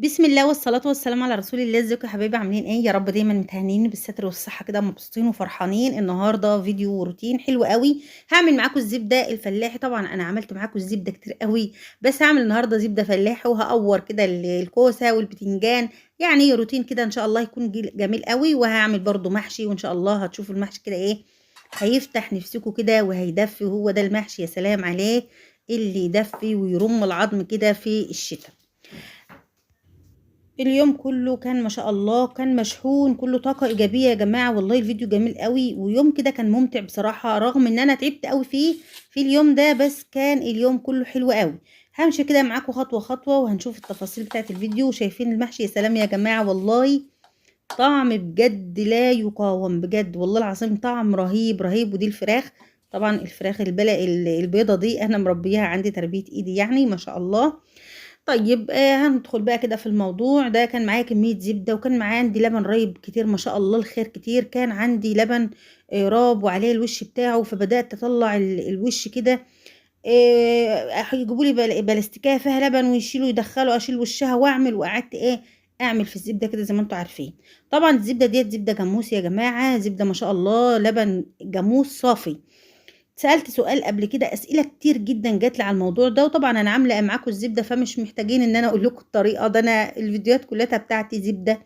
بسم الله والصلاة والسلام على رسول الله. ازيكم يا حبايبي؟ عاملين ايه؟ يا رب دايما متهنين بالستر والصحة كده، مبسوطين وفرحانين. النهارده فيديو وروتين حلو قوي، هعمل معاكم الزبدة الفلاحي. طبعا انا عملت معاكم الزبدة كتير قوي، بس هعمل النهارده زبدة فلاحي وهقور كده الكوسة والبتنجان، يعني روتين كده ان شاء الله يكون جميل قوي. وهعمل برده محشي، وان شاء الله هتشوفوا المحشي كده ايه، هيفتح نفسكم كده وهيدفي. وهو ده المحشي، يا سلام عليه، اللي يدفي ويرم العظم كده في الشتاء. اليوم كله كان ما شاء الله كان مشحون، كله طاقة إيجابية يا جماعة. والله الفيديو جميل قوي، ويوم كده كان ممتع بصراحة، رغم إن أنا تعبت قوي فيه في اليوم ده، بس كان اليوم كله حلو قوي. همشي كده معاكم خطوة خطوة وهنشوف التفاصيل بتاعت الفيديو. شايفين المحشي؟ يا سلام يا جماعة، والله طعم بجد لا يقاوم، بجد والله العظيم طعم رهيب رهيب. ودي الفراخ، طبعا الفراخ البيضة دي أنا مربيها عندي تربية إيدي يعني ما شاء الله. طيب هندخل بقى كده في الموضوع ده. كان معايا كمية زبدة، وكان معايا عندي لبن رايب كتير ما شاء الله، الخير كتير. كان عندي لبن راب وعليه الوش بتاعه، فبدأت أطلع الوش كده. يجيبوا لي بلاستيكية فيها لبن ويشيلوا يدخلوا، أشيل وشها وأعمل، وقعدت أعمل في الزبدة كده زي ما انتوا عارفين. طبعا الزبدة ديت زبدة جاموس يا جماعة، زبدة ما شاء الله، لبن جاموس صافي. سألت سؤال قبل كده، أسئلة كتير جدا جات لي على الموضوع ده، وطبعا أنا عاملة معاكم الزبدة فمش محتاجين إن أنا أقول لكم الطريقة ده، أنا الفيديوهات كلها بتاعتي زبدة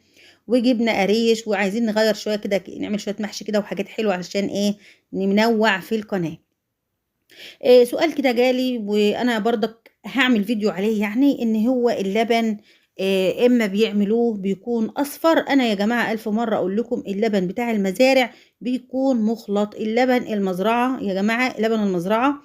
وجبنة قريش، وعايزين نغير شوية كده، نعمل شوية محشي كده وحاجات حلوة علشان ننوع في القناة. سؤال كده جالي وأنا برضك هعمل فيديو عليه، يعني إن هو اللبن إما بيعملوه بيكون أصفر. أنا يا جماعة ألف مرة أقول لكم اللبن بتاع المزارع بيكون مخلط. اللبن المزرعة يا جماعة، لبن المزرعة،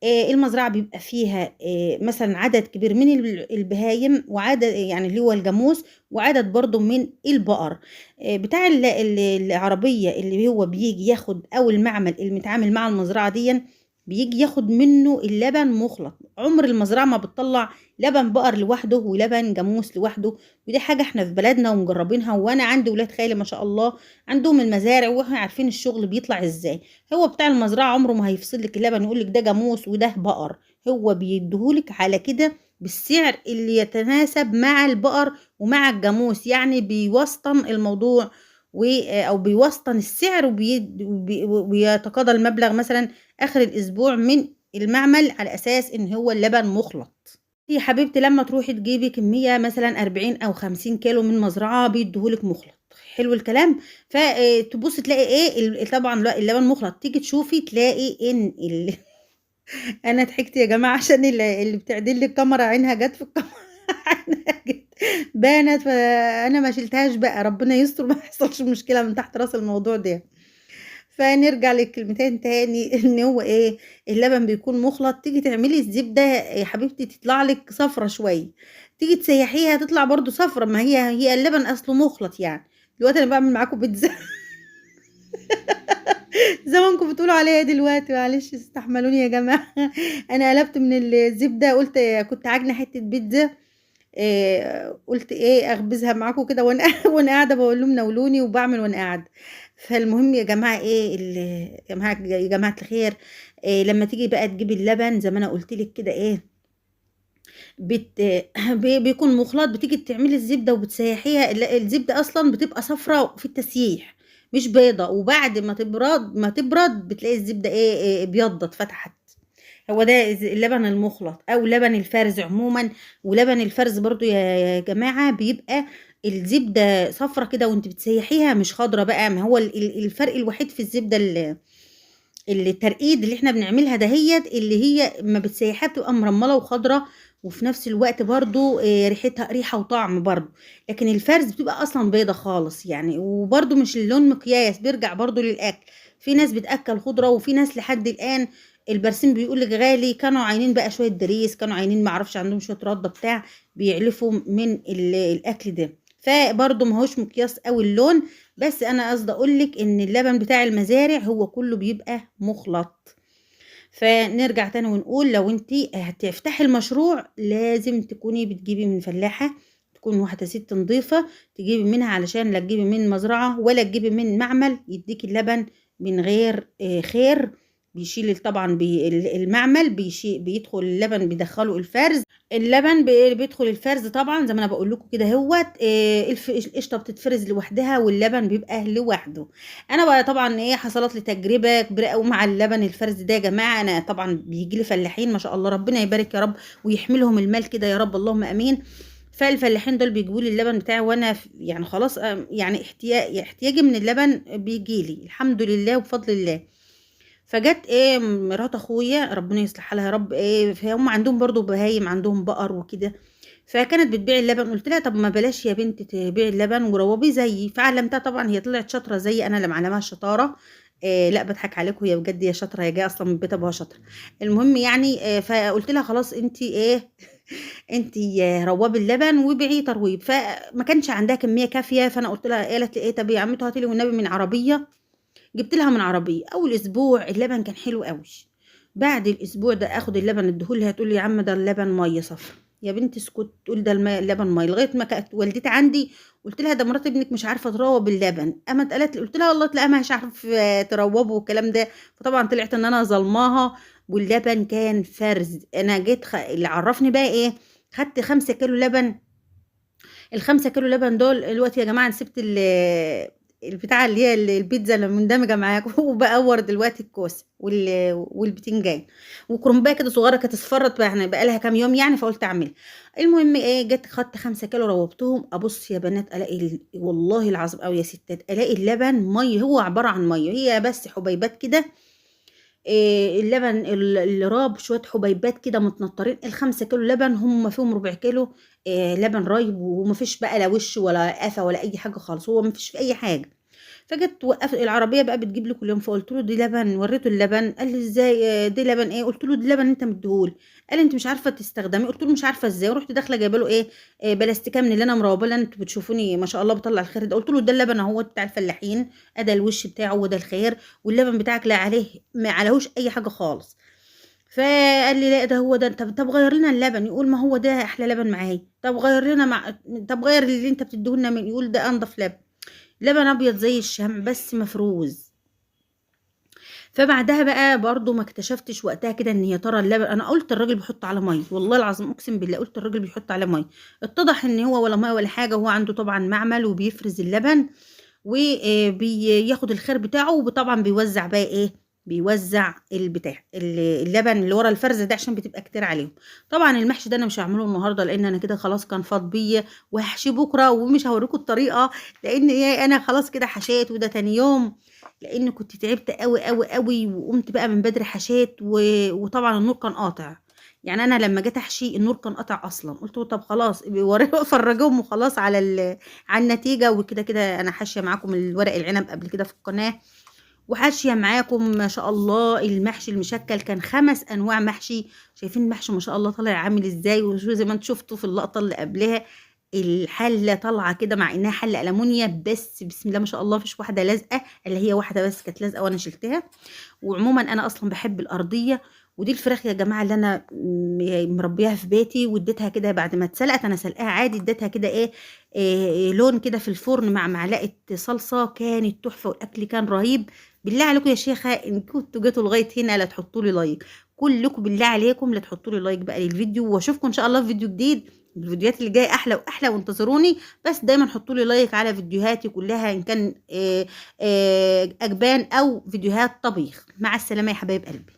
المزرعة بيبقى فيها مثلا عدد كبير من البهايم، وعدد يعني اللي هو الجاموس، وعدد برضو من البقر. بتاع العربية اللي هو بيجي ياخد، أو المعمل اللي متعامل مع المزرعة دي بيجي ياخد منه اللبن مخلط. عمر المزرعة ما بتطلع لبن بقر لوحده ولبن جاموس لوحده، ودي حاجة احنا في بلدنا ومجربينها، وانا عندي ولاد خالي ما شاء الله عندهم المزارع واحنا عارفين الشغل بيطلع ازاي. هو بتاع المزرعة عمره ما هيفصل لك اللبن ويقول لك ده جاموس وده بقر، هو بيديهولك على كده بالسعر اللي يتناسب مع البقر ومع الجاموس، يعني بيوسطن الموضوع او بيوسطن السعر وبيتقاضى المبلغ مثلا اخر الاسبوع من المعمل على اساس ان هو اللبن مخلط. يا حبيبتي لما تروحي تجيبي كمية مثلا 40 او 50 كيلو من مزرعة بيديهولك مخلط، حلو الكلام. فتبصي تلاقي ايه، طبعا اللبن مخلط، تيجي تشوفي تلاقي ان انا ضحكت يا جماعة عشان اللي بتعدل لي الكاميرا عينها جت في الكاميرا، عينها جت بانت، فانا ما شلتهاش بقى، ربنا يستر ما يحصلش مشكلة من تحت راس الموضوع ده. فنرجع للكلمتين تاني، ان هو ايه، اللبن بيكون مخلط. تيجي تعملي الزبدة يا حبيبتي تطلع لك صفرة شوية، تيجي تسيحيها تطلع برضو صفرة، ما هي اللبن اصله مخلط يعني. دلوقتي انا بعمل معاكم بيتزا زي ما انكم بتقولوا عليها دلوقتي، معلش استحملوني يا جماعة. انا قلبت من الزبدة، قلت كنت عاجنه حتة بيتزا، قلت اخبزها معاكم كده وانا قاعدة بقول لهم ناولوني، وبعمل وانا قاعدة. فالمهم يا جماعة ايه يا جماعة الخير، لما تيجي بقى تجيبي اللبن زي ما انا قلت لك كده ايه، بيكون مخلط. بتيجي تعملي الزبدة وبتسيحيها، الزبدة اصلا بتبقى صفرة في التسييح مش بيضة، وبعد ما تبرد بتلاقي الزبدة ابيضت اتفتحت. هو ده اللبن المخلط او لبن الفرز عموما. ولبن الفرز برضو يا جماعة بيبقى الزبدة صفرة كده وانت بتسيحيها مش خضرة بقى. ما هو الفرق الوحيد في الزبدة الترقيد اللي احنا بنعملها دهيت، اللي هي ما بتسيحها بتبقى مرملة وخضرة، وفي نفس الوقت برضو، ريحتها ريحة وطعم برضو. لكن الفرز بتبقى اصلا بيضة خالص يعني، وبرضو مش اللون مقياس، بيرجع برضو للاكل. في ناس بتاكل خضرة، وفي ناس لحد الان البرسيم بيقول لك غالي، كانوا عاينين بقى شوية دريس، كانوا عاينين معرفش عندهم شوية رده بتاع، بيعلفوا من الاكل ده. فبرضو ما هوش مقياس قوي اللون، بس انا قصدي اقول لك ان اللبن بتاع المزارع هو كله بيبقى مخلط. فنرجع تاني ونقول لو انت هتفتحي المشروع لازم تكوني بتجيبي من فلاحة، تكون واحدة ست نظيفة تجيبي منها، علشان لا تجيبي من مزرعة ولا تجيبي من معمل يديكي اللبن من غير خير. بيشيل طبعا المعمل بيدخل اللبن، بيدخله الفرز. اللبن بيدخل الفرز طبعا زي ما انا بقول لكم كده اهوت. القشطه بتتفرز لوحدها واللبن بيبقى لوحده. انا بقى طبعا ايه، حصلت لي تجربه كبيرة قوي مع اللبن الفرز ده يا جماعة. انا طبعا بيجي لي فلاحين ما شاء الله، ربنا يبارك يا رب ويحملهم المال كده يا رب، اللهم امين. فالفلاحين دول بيجيبوا لي اللبن بتاعي، وانا يعني خلاص، يعني احتياجي من اللبن بيجي لي الحمد لله وبفضل الله. فجت ايه مرات اخويا ربنا يصلح حالها يا رب، ايه فهم عندهم برضو بهايم، عندهم بقر وكده، فكانت بتبيع اللبن. قلت لها طب ما بلاش يا بنت تبيعي اللبن وروبيه زيي. فعلمتها طبعا، هي طلعت شاطرة زيي، انا اللي معلماها الشطارة. إيه لا بضحك عليكم، هي بجد يا شاطرة، هي جاية اصلا من بيت ابوها شاطرة. المهم يعني إيه، فقلت لها خلاص انت ايه انت روابي اللبن وبيعيه ترويب. فما كانش عندها كمية كافيه، فانا قلت لها، قالت لي ايه طب يا عمتو هاتي لي والنبي من عربية. جبت لها من عربية. اول اسبوع اللبن كان حلو قوي، بعد الاسبوع ده اخد اللبن اديهولها تقول لي يا عم ده اللبن مية صفرا. يا بنت اسكت، تقول ده اللبن مية. لغاية ما كانت والدتي عندي قلت لها ده مرات ابنك مش عارفه تروب اللبن. اما قالت لي، قلت لها والله تلاقيها مش عارفه تروبه والكلام ده. فطبعا طلعت ان انا ظلماها، واللبن كان فرز. انا جيت اللي عرفني بقى ايه، خدت 5 كيلو لبن. ال5 كيلو لبن دول دلوقتي يا جماعة سبت البتاعه اللي هي البيتزا اللي مندمجه معاكم، وبقور دلوقتي الكوسه والبتنجان وكرنبايه كده صغيرة كانت اصفرت بقى، يعني بقى لها كام يوم يعني، فقلت اعملها. المهم ايه، جت خدت 5 كيلو روبتهم. ابص يا بنات الاقي والله العظيم او يا ستات الاقي اللبن مية، هو عبارة عن مية، هي بس حبيبات كده. إيه اللبن اللي راب شوية حبيبات كده متنطرين. ال5 كيلو لبن هم فيهم ربع كيلو إيه لبن رايب، ومفيش بقى لا وش ولا قفا ولا اي حاجة خالص، هو مفيش في اي حاجة. فجت وقف العربية بقى بتجيب لي كل يوم، فقلت له دي لبن، وريته اللبن، قال لي ازاي دي لبن ايه؟ قلت له دي لبن انت مديهولي. قال لي انت مش عارفه تستخدميه. قلت له مش عارفه ازاي. ورحت داخله جايبه له ايه، بلاستيكه من اللي انا مروبه، اللي انتوا بتشوفوني ما شاء الله بطلع الخير ده. قلت له ده اللبن اهو بتاع الفلاحين، ادى الوش بتاعه وده الخير، واللبن بتاعك لا عليه ما عليهوش اي حاجة خالص. فقال لي لا ده هو ده. طب غير لنا اللبن. يقول ما هو ده احلى لبن معايا. طب غير لنا طب غير اللي انت بتديه لنا من، يقول ده انضف لبن، لبن ابيض زي الشمع بس مفروز. فبعدها بقى برضو ما اكتشفتش وقتها كده ان يا ترى اللبن، انا قلت الراجل بيحط على مية، والله العظيم اقسم بالله قلت الراجل بيحط على مية. اتضح ان هو ولا مية ولا حاجة، هو عنده طبعا معمل وبيفرز اللبن وبياخد الخير بتاعه، وطبعا بيوزع بقى ايه، بيوزع البتاع اللبن اللي ورا الفرز ده عشان بتبقى كتير عليهم. طبعا المحشي ده انا مش هعمله النهارده لان انا كده خلاص كان فاض بيا، وهحشيه بكره ومش هوريكم الطريقة لان ايه انا خلاص كده حشيت، وده تاني يوم لان كنت تعبت قوي قوي قوي، وقمت بقى من بدري حشيت، وطبعا النور كان قاطع. يعني انا لما جيت احشي النور كان قاطع اصلا. قلت طب خلاص فرجوهم وخلاص على النتيجة. وكده كده انا حاشية معاكم الورق العنب قبل كده في القناة، وحاشية معاكم ما شاء الله المحشي المشكل، كان 5 انواع محشي. شايفين المحشي ما شاء الله طالع عامل ازاي، وشو زي ما انتم شفتوا في اللقطة اللي قبلها الحلة طالعه كده، مع انها حله المونيا بس بسم الله ما شاء الله مفيش واحدة لازقه، اللي هي واحدة بس كانت لازقه وانا شلتها. وعموما انا اصلا بحب الارضية، ودي الفراخ يا جماعة اللي انا مربيها في بيتي، واديتها كده بعد ما اتسلقت، انا سلقاها عادي، اديتها كده إيه لون كده في الفرن مع معلقه صلصه، كانت تحفة والاكل كان رهيب. بالله عليكم يا شيخه ان كنتوا جيتوا لغاية هنا لا تحطوا لي like، كلكم بالله عليكم لا تحطوا لي like بقى للفيديو، واشوفكم ان شاء الله في فيديو جديد. الفيديوهات اللي جاية احلى واحلى، وانتظروني. بس دايما حطوا لي like على فيديوهاتي كلها، ان كان اجبان او فيديوهات طبيخ. مع السلامة يا حبايب قلبي.